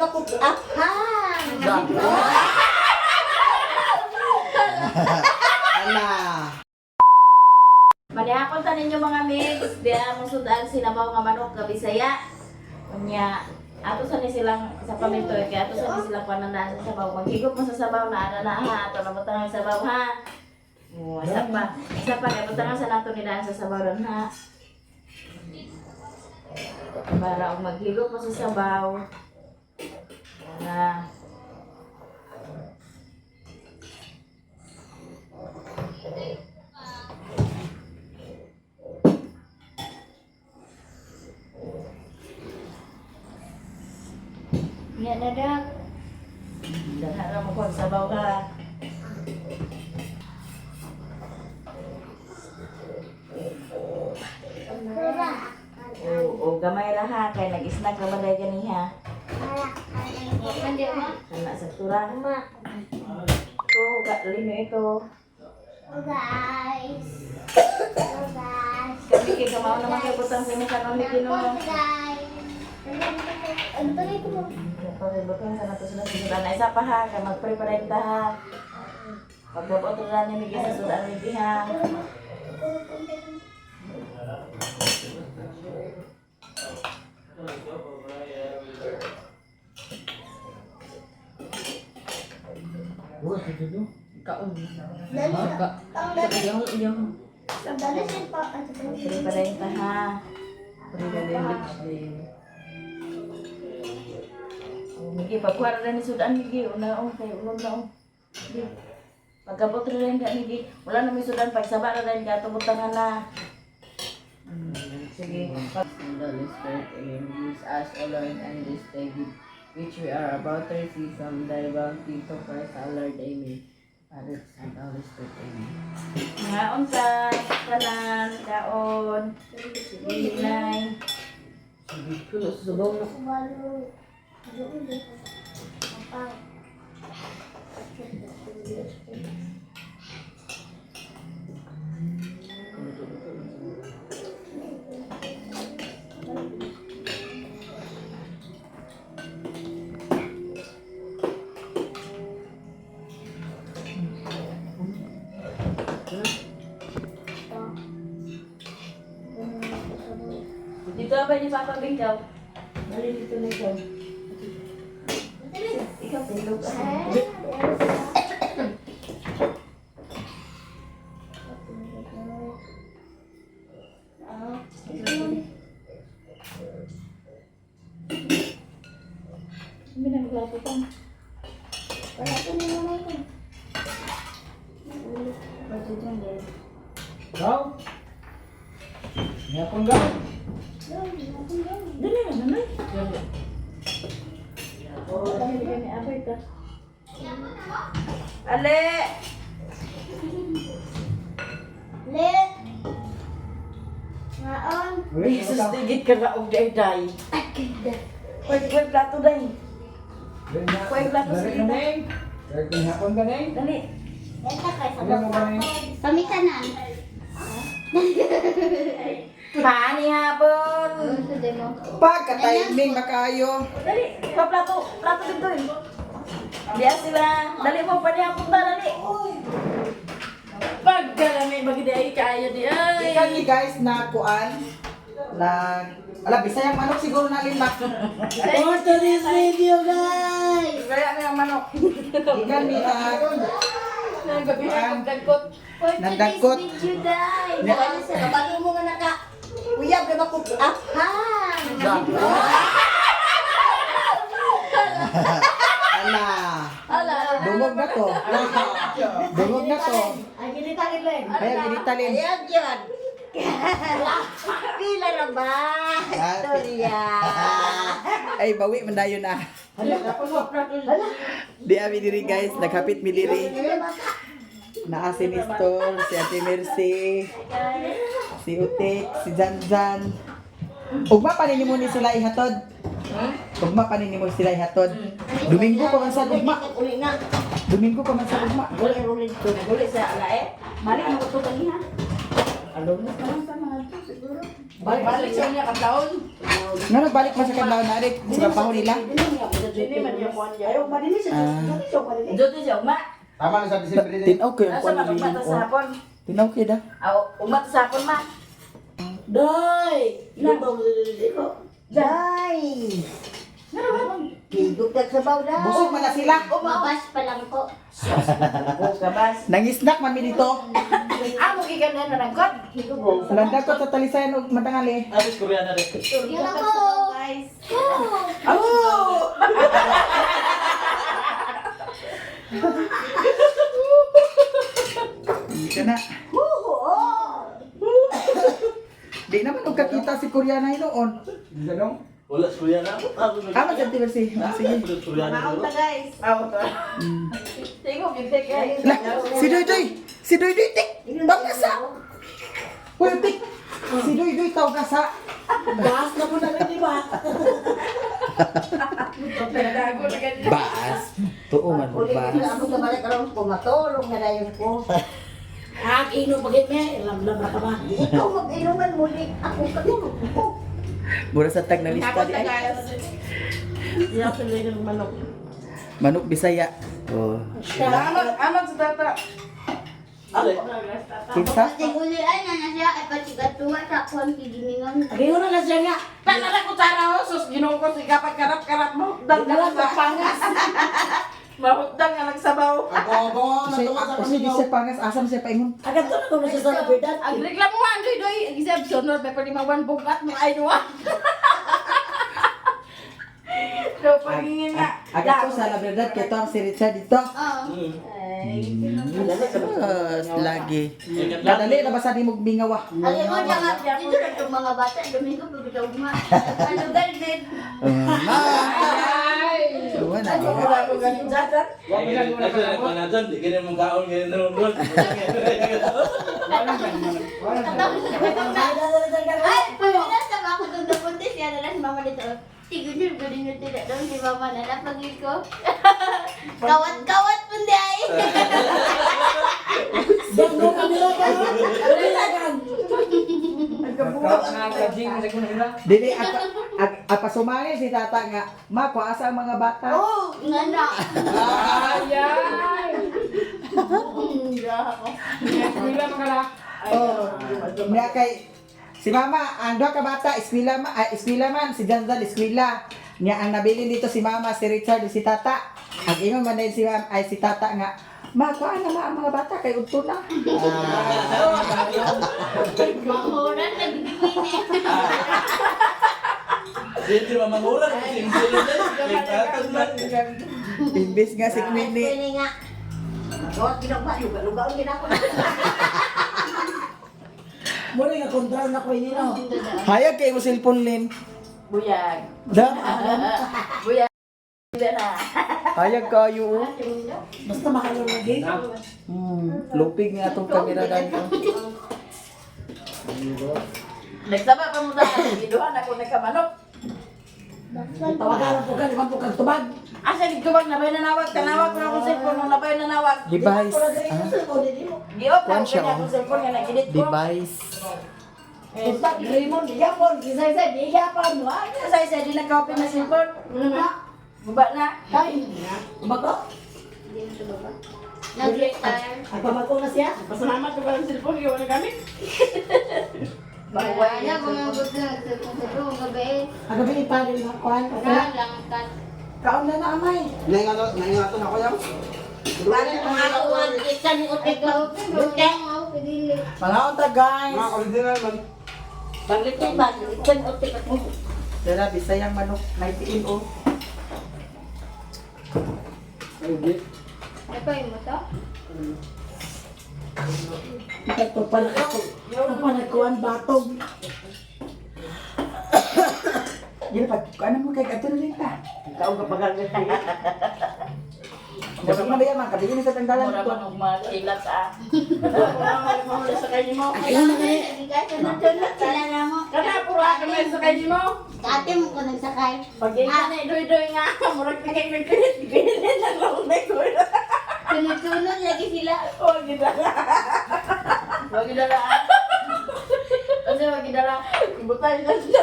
na ba ko ahan? Ala. Manihapon ta ninyo mga mix, diya mo sudan sinabaw nga manok nga Bisaya. Unya, ato sa ni silang sa pamintoy kay ato sa ni silang panandaan sa sabaw. Maghigop mo sa sabaw na ana na ha, ato na butangan sa sabaw ha. Oh, asa pa. Isa pa kay butangan sa nato ni daan sa sabaw ron ha. Para og maghigop mo sa sabaw. Na. Nya na dak. Daghan mo kon sabaw ha. O, o gamay ra ha kay nag-snack ra man dahil ganiha. Mandi ma. Kana sa tura. Ito, lino ito. Guys. Guys. Kami kay kamao naman kay butang sa imong kanon ni Ginoo. Guys. Ano pa rin ko? Pare butang sa nato sila sa sudan. Isa pa ha, kay magprepare ta ha. Pagdabot ra ni Migi sa sudan Migi ha. Dali siya pa. Prepare ta ha. O, Migi, pagkuha ra ni sudan Migi, una o kay ulom na o. Migi. Pagkabot ra rin ka Migi, wala na may sudan pagsaba ra rin ka butangan na. Sige. And the Holy Spirit, amen. Use us, O Lord, and this thy gift, which we are about to receive from thy bounty to Christ our Lord, amen. Father, Son, and Holy Spirit, amen. Mga unsa, tanan, kaon, sige, nay. Puno sa sabaw na. Dito ba ni Papa Bingkaw? Dali dito na ikaw. Ikaw, tulog ka. Hindi na maglapo pa. Wala ko na naman ko. Gaw. Ngapon gaw. Dali na, nanay. Dali kami abay ta. Ale! Le. Ngaon. Uli, Jesus, tigit ka na og day day. Pwede pwede plato day. Kuya, plato sa Dali na neng. Ngapon ka neng. Dali. Benta kay sa Ano mo ba neng? Pamitanan. Pani hapon. Ano demo? Pagka-timing makayo. Dali, pa plato, plato dito eh. Diya sila. Dali mo, pani hapon ta, dali. Pagkalami, magdi ay kaayo di ay. Ikan ni guys na kuan. Nag ala bisayang manok siguro na lima. For today's video, guys! Bisaya na yung manok. Ikan ni na kuan. For today's Nagdagkot. video, guys. Ano sa kabalo mo nga naka. Uyab na ba ko ahan? Ala. Dungog na to. Dungog na to. Ay, ginitalin lang. Kaya ginitalin. Ayan yun. Pila na ba? Istorya. Ay, bawi man dayon ah. Di ami diri guys, naghapit mi diri. Naa si Nestor, si Ate Mercy, si Utik, si Janjan. Ugma pa nimo ni sila ihatod. Ugma pa nimo sila ihatod. Domingo pa man sa ugma. Uli na. Domingo pa man sa ugma. Uli, uli. Naguli sa alae. Mali mo to kaniha. Alunos na lang sa mga to siguro. Balik sa niya kadlawon. Nga nagbalik man sa kadlawon na rin sa trabaho nila. Dili man yung kuan niya. Ayaw, madili siya. Ah. Siya, madili. Jote siya ugma. Tama na sa December din. Tinaw ko yung Asa kuan man ugma ta sa hapon. Tinaw kay da. Aw, ugma ta sa hapon ma. Day! Day! Higop na sabaw day. Busog man na sila. Mabas pa lang ko. Oh, kabas. Nangisnak man mi dito. Amo gikan na nangkot. Landa ko sa talisayan og matangali. Tapos Koreana rin. Yun ako. Guys. Oh! Hindi ka na. Di naman og kakita si Koreana hinuon. Ganong? Wala sa Koreana. Tama sa Mercy. Ah, sige. Koreana. Maon ta guys. Aw to. Tingog gyud guys. Lah, si Doy Doy! Si Doy Doy, tik! Tawag sa! Uy, tik! Si Doy Doy, tawag ka sa! Bahas na po na rin, di ba? Baas? Tuo man mo, Uli ko na ako sa balik aron ko matulog na dayon ko. Ah, inom pagit me, lamlam ra ka ba? Ikaw mag-inuman muli ako katulog ko. Mura sa tag na lista Takot di na ay. guys. Iya tuloy ng manok. Manok Bisaya. Oh. Amat amat sa tata. Kinsa? Patiguli ay na na siya ay patigatuwa sa kuwan kiginingon. Agiyon na na siya nga. Tanara ko tara ho, sus Ginoo ko sige pagkarap karap mo. Dang sa pangas. Mahutdang nga nagsabaw. Abo, Kasi natuwa sa kasi di kami. siya pangas asam siya paingon. Agad to na kung siya sa laberdad. Ang reklamo nga, doy doy, except sonor, may palimawan bugat mo ay nuwa. So, pagingin nga. Agad ko sa la verdad kay to ang si Richard dito. Oo. Yes, lagi. Kadali na basta di mo mingawa. Alam mo siya nga, dito na itong mga bata, Domingo, pagkitaw mo. Ano garden? Wala na. Wala ko ganun dyan. Di ganyan mong kaon, ganyan na mong Ay, nasa ako doon napunta siya na lang si mama dito. Tignan niyo, galing na tila doon si mama na napagin ko. Kawat-kawat po di ay. Dang no kamera ka. Dali Dili ag apasumangil si tata nga, ma kuasa ang mga bata. Oh, nga na. Ayay! Oh, niya kay si mama ang duha ka bata eskwela ma, ay, eskwela man si Janzan eskwela. Niya ang nabilin dito si mama, si Richard, si tata. Ang ingon man dahil si mama ay si tata nga, ma kuan na ma ang mga bata kay udto na. Mahuran, nagbikin eh. Hindi mamangura. Imbes nga si Queenie. Pwede nga. Gawa ginagba, lugaw-lugaw ginako. Muna nga kontra na ko ini no. Hayag kay mo cellphone Lin. Buyag. Da. Buyag. na. Hayag kayo. oh. Basta makalong lagi. Lupig nga atong kamera dani. oh. Nagsaba pa mo dahil. Giduhan ako nagkamanok. Tawagan po ka, di ba po kag tubag? Asa nagtubag nabay nanawag tanawag ko na akong cellphone nung nabay nanawag. Device. Ah, Giop na Kuan ako siya, kanya oh. akong cellphone nga nag-edit ko. Device. Tubag, Raymond, yapon, kisay-say, di yapon. Sa isa di nagka-open na cellphone. Buba na. Ay, bago? Hindi mo siya baba. Nag-retire. Ay, pamako na siya. Pasalamat ko pa ng cellphone gawa na kami. Wala na, bumanggot na. Nagsalpong sa room, gabi. Agabi, iparin na kuan. Wala lang kat. Kaon na na amay. Naingato na ko yan. Parang ang ako ang ikan utik Nag-open, Buti. dili. Pangaon ta guys. Mga original man. Paglikay ba, ikan utik ako. Dara bisayang manok may tiin oh. Napay mo to? Nagpapanagkuan batog. Dili pag ano mo kay kadto rin ta. Ikaw ka pagagatan. Dapat man ba man kabili sa tanggalan Mura ko. man og mga kilat ah. Mura man sa kay nimo. Ayun na gani. Sunod-sunod sila na mo. Kana puro ka man sa kay nimo. Ate mo ko nagsakay. Pag ika na doy-doy nga murag kay nagpilit pilit lang ako na ko. Sunod-sunod lagi sila. Wag gid. Wag gid. Kasi magidala. Butay na sila.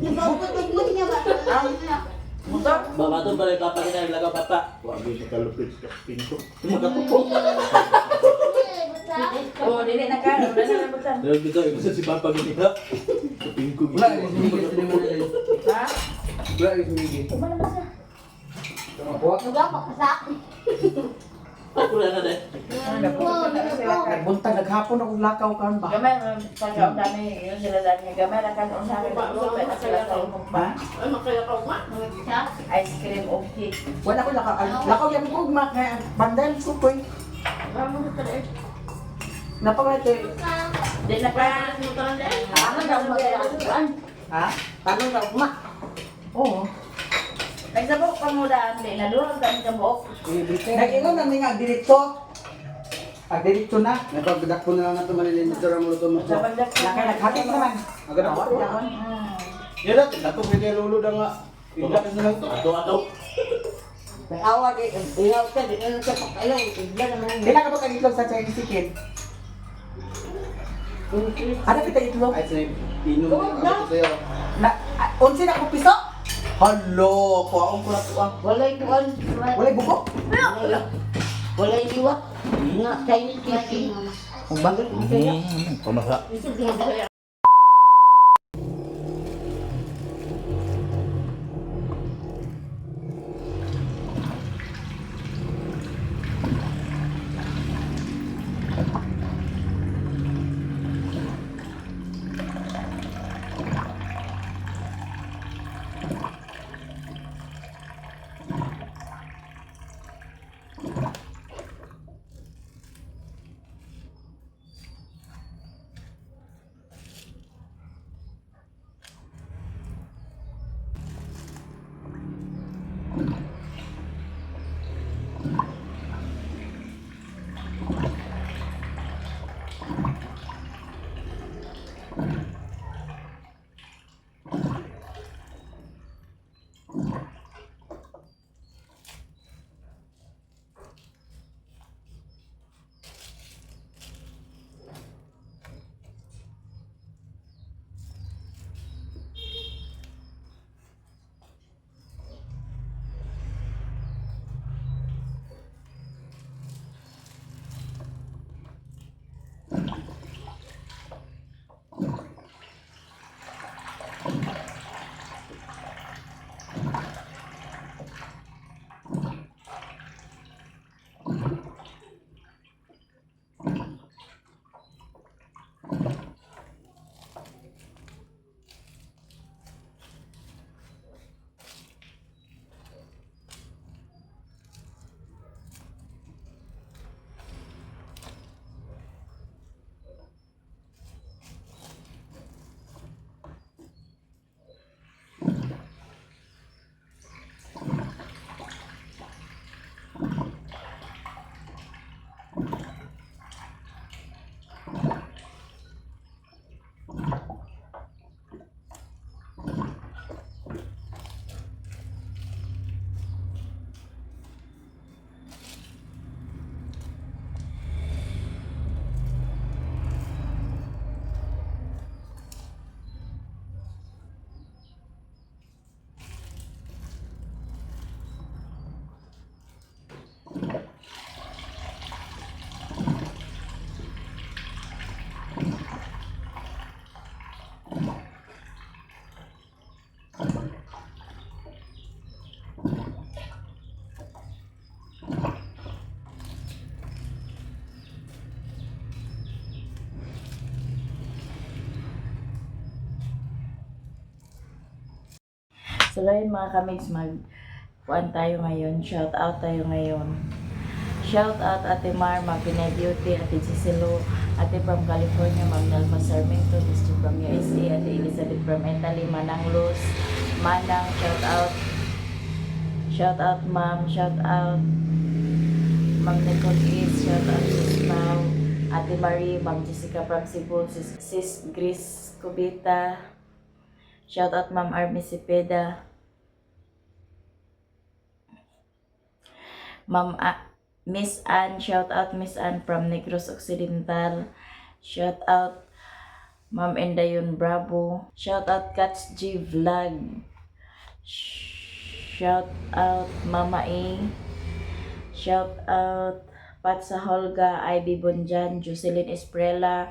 Nababutog mo niya ba? Babaton pala yung papa nila, lagaw papa. Wag yung makalupit sa pinto. Magkatupok. Oh, dili na ka. Wala na butang. Dahil dito, ibusan si papa ganina. Sa pingko. Wala, sumigil sa lima na. Ha? Wala, sumigil. Kumana ba siya? Kuha. Nagapa ka sa akin. Ako na na dahil. Nagbuntag naghapon akong lakaw karon ba? Gamay man pagkaon dami yun sila dami. Gamay ra kan unsa mi pagsulpay na sila sa imong Ha? ice cream o cake. Wala ko lakaw. Lakaw yan ko ugma kaya bandel ko koy. Napamate. Di na ka. Ano daw mag-iaan? Ha? Paano daw ma? Oo. Nagsabok pa mo daan di na duha kami ka buok. Nag-ingon na mi nga diretso. Pag diretso na. Napagdakpo na lang na ito, malilin dito ramon ito mas. Sa bandak. Lakay naghapit naman. Agad ako. Yan na, dako kay lulo da nga. Indak na lang to. Ato, ato. May awa di, ihaw ka, di na sa pakayaw, igla naman. Pila ka ba kag itlog sa Chinese chicken? Ano kita itlog? Ay, sinay, inom na ako sa'yo. Na, 11 na ko piso? Hello, kuwaon ko na to ah. Walay kuan, Walay buko? walay liwa. Nga, Chinese chicken. Ang bagay. Pamasa. So ngayon mga kamigs, mag kuan tayo ngayon, shout out tayo ngayon. Shout out Ate Mar, Ma'am Pinay Beauty, Ate Giselo, Ate from California, Ma'am Nelma Sarmiento, Mr. from USA, Ate Elizabeth from Italy, Manang Luz, Manang, shout out. Shout out Ma'am, shout out Ma'am Nicole East, shout out Sis Pao, Ate Marie, Ma'am Jessica from Cebu, Sis Grace Cubita, shout out Ma'am Army Cepeda, Ma'am Miss Ann, shout out Miss Ann from Negros Occidental. Shout out Ma'am Endayon Bravo. Shout out Cats G Vlog. Shout out Mama A. Shout out Patsa Holga, Ivy Bonjan, Jocelyn Esprella,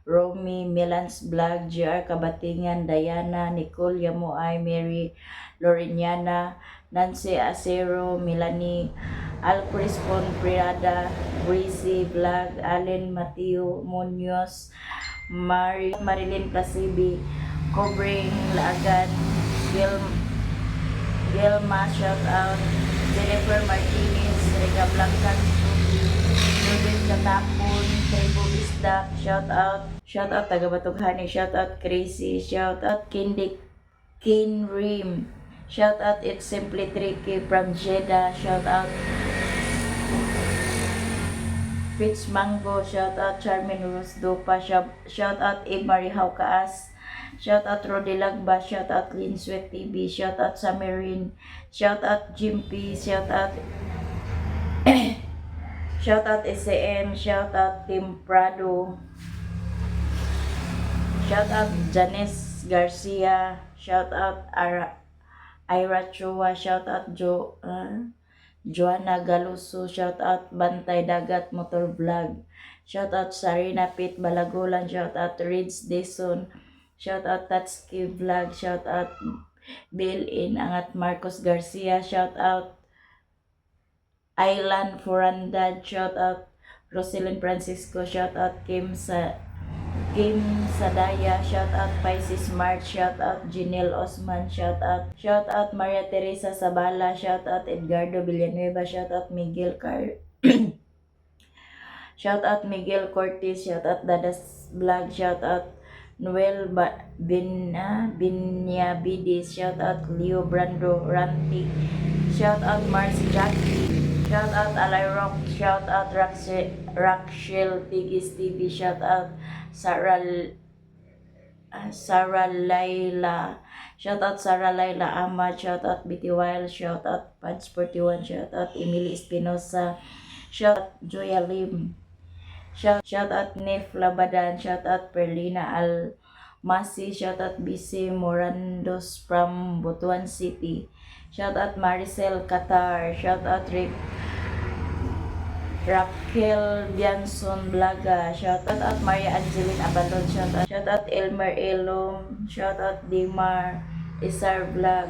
Romy, Milans Vlog, GR Kabatingan, Diana, Nicole Yamuay, Mary Loreniana, Nancy Acero, Melanie, Alcris Priada, Breezy Vlog, Allen Mateo Munoz, Marilyn Placibi, Cobring Laagan, Gil Gilma, shout out, Jennifer Martinez, Rega Blanca, Judith Katapon, Tribu Bisdak, shout out taga Batughani, shout out Crazy, shout out Kindy Kin Rim, shout out It's Simply Tricky from Jeddah, shout out Peach Mango, shout out Charmin Rose Dupa, shout out Eve Marie Haukaas, shout out Rodi Lagba, shout out Lynn Sweat TV, shout out Samirin, shout out Jim P, shout out SCM, shout out Team Prado, shout out Janice Garcia, shout out Ira Chua, shout out Joanna Galuso, shout out Bantay Dagat Motor Vlog, shout out Sarina Pit Balagulan, shout out Rids Dison, shout out Tatsuki Vlog, shout out Bill in Angat Marcos Garcia, shout out Island Forandad, shout out Roselyn Francisco, shout out Kim Sadaya, shout out Pisces Smart, shout out Janelle Osman, shout out Maria Teresa Sabala, shout out Edgardo Villanueva, shout out Miguel Cortez, shout out Dadas Vlog, shout out Noel Binyabidis, shout out Leo Brando Ranti, shout out Mars Jackie, shout out Alay Rock, shout out Roxel Tigis TV, shout out Sarah Laila, shout out Sarah Laila Ahmad, shout out BT Wild, shout out Pads 41, shout out Emily Espinosa, shout out Joya Lim, shout out Nef Labadan, shout out Perlina Al Masi, shout out BC Morandos from Butuan City, shout out Maricel Qatar, shout out Rick Raquel Bianson Blaga, shout out Maria Angeline Abalon, shout out Elmer Elom, shout out Dimar Isar Vlog,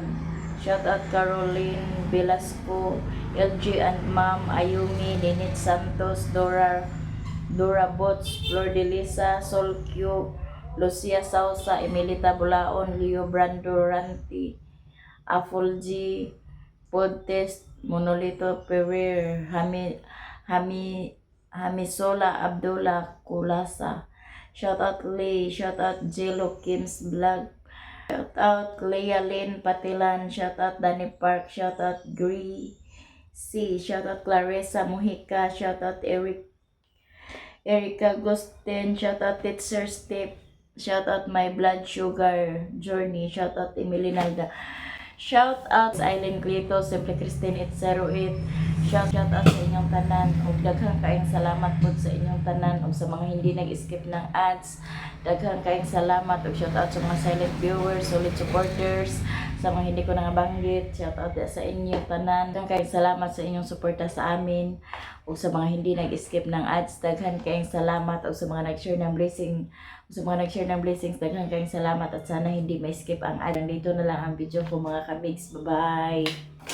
shout out Caroline Velasco, LG and Ma'am Ayumi, Ninit Santos, Dora Dora Bots, Flor de Lisa, Solkyo, Lucia Sausa, Emilita Bulaon, Leo Brando Ranti, Afulji, Podtest, Monolito Ferrer, Hami Hamisola Abdullah Kulasa. Shout out Lee, shout out Jello Kim's Vlog. Shout out Leah Lynn Patilan, shout out Danny Park, shout out Gree C, shout out Clarissa Mujica, shout out Erica Gustin, shout out Teacher Step, shout out My Blood Sugar Journey, shout out Emily Nalda. Shout out sa Eileen Clito, Simple Christine 808. Shout out sa inyong tanan ug daghang kaayong salamat pud sa inyong tanan ug sa mga hindi nag-skip ng ads. Daghang kaayong salamat ug shout out sa mga silent viewers, solid supporters, sa mga hindi ko nabanggit. Shout out sa inyong tanan. Daghang kaayong salamat sa inyong suporta sa amin ug sa mga hindi nag-skip ng ads. Daghan kaayong salamat ug sa mga nag-share ng blessing, sa mga nag-share ng blessings, daghan kaayong salamat at sana hindi ma-skip ang ad. Dito na lang ang video ko, mga kamigs. Bye-bye!